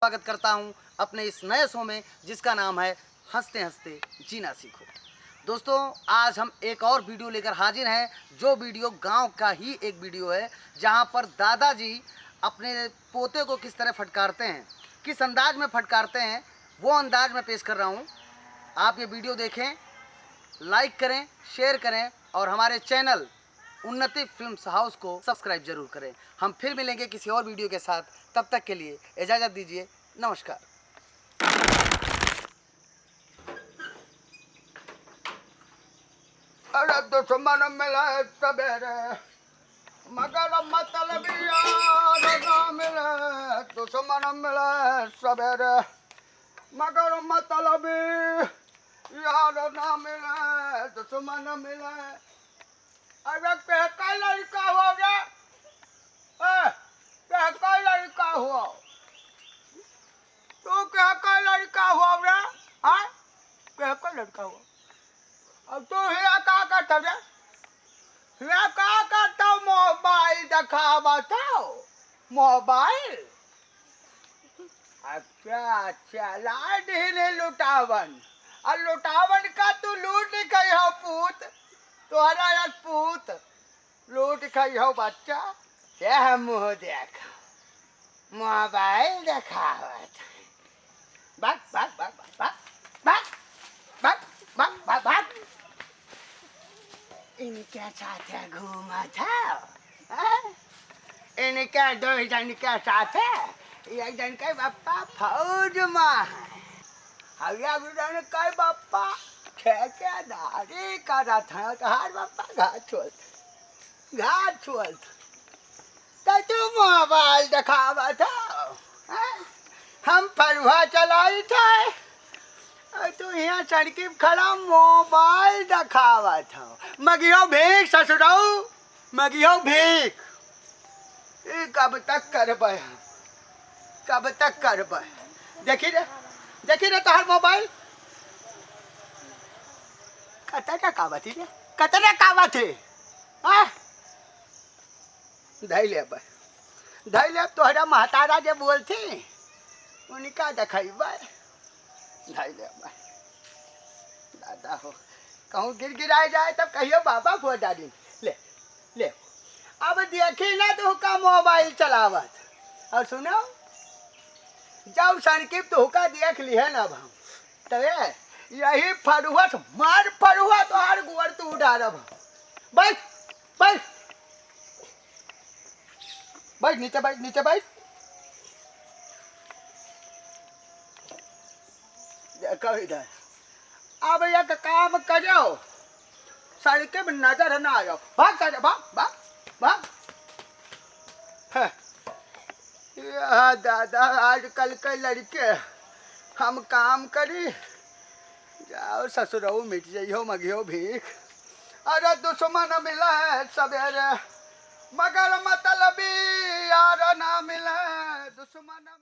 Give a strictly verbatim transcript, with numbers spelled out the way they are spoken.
स्वागत करता हूं अपने इस नए शो में, जिसका नाम है हंसते हंसते जीना सीखो। दोस्तों, आज हम एक और वीडियो लेकर हाजिर हैं, जो वीडियो गांव का ही एक वीडियो है, जहां पर दादाजी अपने पोते को किस तरह फटकारते हैं, किस अंदाज में फटकारते हैं, वो अंदाज मैं पेश कर रहा हूं। आप ये वीडियो देखें, लाइक करें, शेयर करें और हमारे चैनल उन्नति फिल्म्स हाउस को सब्सक्राइब जरूर करें। हम फिर मिलेंगे किसी और वीडियो के साथ, तब तक के लिए इजाजत दीजिए, नमस्कार। अरे दुश्मन मिले सवेरे, मगर मतलबी यार ना मिले। दुश्मन मिले सवेरे, मगर मतलबी यार ना मिले। दुश्मन मिले। अरे केहका लड़का हो रे? ए, केहका लड़का हो? तू केहका लड़का हो रे? हाँ? केहका लड़का हो? अब तू हिया का करत रे? हिया का करत? मोबाइल देखावत हो। मोबाइल? अच्छा, अच्छा, लाड ही नहीं लुटावन। और लुटावन का तू लूट नहीं कही हो पूत। तोहरा एक पूत। लूट खइहो बच्चा, यह मुँह देख, मोबाइल देखावत। बक, बक, बक। इनके साथे घूमत हो, हैं? इनके दो जन के साथे, एक जन के बप्पा फौज में है, और एक जन के बप्पा ठेकेदारी करत है, तोहार बप्पा घाट छोड़। घाट छोड़। त तू मोबाइल देखावत हो, हैं? हम फरुहा चलाइत है, और तू यहाँ सड़की पे खड़ा मोबाइल देखावत हो। मगियो भीख ससुरऊ, मगियो भीख। ई कब तक करबे हम? कब तक करबे? देखी रे, देखी रे तोहर मोबाइल। कतरे कावत ही रे? कतरे कावत ही? हाँ? धइ लेबे, धइ लेब, तोहरा महतारा जे बोलती, उनका देखइबे, धइ लेबे। दादा हो, कहूँ गिर गिराए जाए तब कहियो बाबा को डाली। ले, ले, अब देखी ना तोहका मोबाइल चलावत। और सुनो, जब सनकी तोहका देख लिहे ना अब हम, तबे यही फरुआ से मार फरुआ तोहार गोड़ तू डारब हम। बैठ, बैठ, बैठ, नीचे बैठ, नीचे बैठ। देखो इधर, अब एक काम करो, सड़के में नजर ना आयो। भाग, भाग, भाग, भाग। हैं। या दादा, आजकल के लड़के, हम काम करी, जाओ ससुरऊ मिट जइहो, मगियो भीख। अरे दुश्मन मिले सवेरे, मगर मतलबी यार ना मिले। दुश्मन